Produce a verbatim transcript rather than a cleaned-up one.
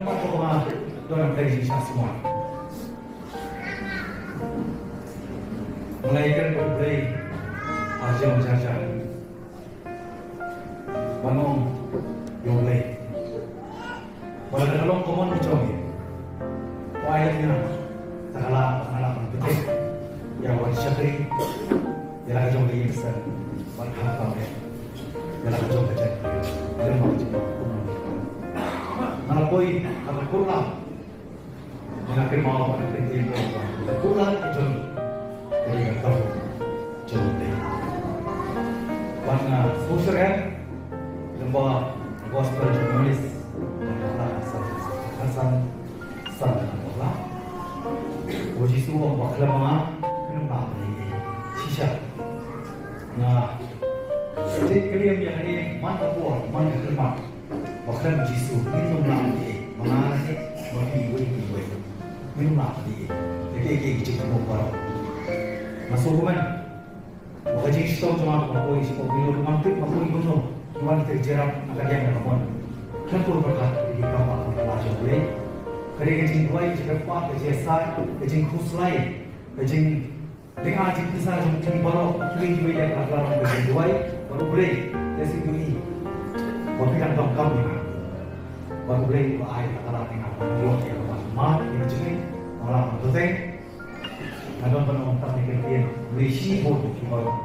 Namar kaba nga don hangtai ka jingsngewsih. Nga ïakren bad U Blei ha ka jong ka jaka ban ong ïa U Blei ba lada ka long ka mon ka jong ngi, u ai ïa ngi, te ka lah ba nga lah ban pyntip ïa ka wan shakri ïa la ka jong ka ïing ka sem bad khamtam eh ïa la ka jong ka jaitbynriew. Ïa la ka jong ka jaitbynriew. Nga la poi ha ka kurla, nga kynmaw ba ka kyntien ka ong ba ka kurla ka jong ka dei ka tong jong U Blei. Bad nga sngewsynei lem bad ka gospel jong u Ïoannis, ka lynnong khatsan, khatsan, khatsan, ka lynnong khatsan. U Jisu u ong ba khlem ma nga kin ym lah ei ei. Shisha nga sdang kylliang ïa kane man ka por, man ka khyllipmat. Ba khlem Jisu ngin ym lah ei ei. Ma nga ne, ma phi, iwei pa iwei, ngin ym lah ei ei. Ïa kiei kiei ki jingkyrkhu baroh. Nga sngewkmen ba ka jingshitom jong nga kaba poi sha Pokemon, ngam tip ba poi kumno, ki wan kita ki jyrap na ka liang ka mon. Khlem pur pyrkhat ïa ki kam ba ka la jong U Blei. Ka dei ka jingduwai, ka jingkyrpad, ka jingïasaid, ka jingkhuslai, ka jing Dei ka jingpynsah jong phi baroh, kiwei kiwei de ka la long ka jingduwai bad U Blei. Te sngewthuh ïa phi, ba phi dang donkam ïa nga. Bad U Blei u la ai ka lad ïa nga ban ïoh ïa ka ban mad ïa ka jingim, ban lap ban bteng. Nga don ban ong tang ïa ka ktien U Blei shibun ïa phi baroh.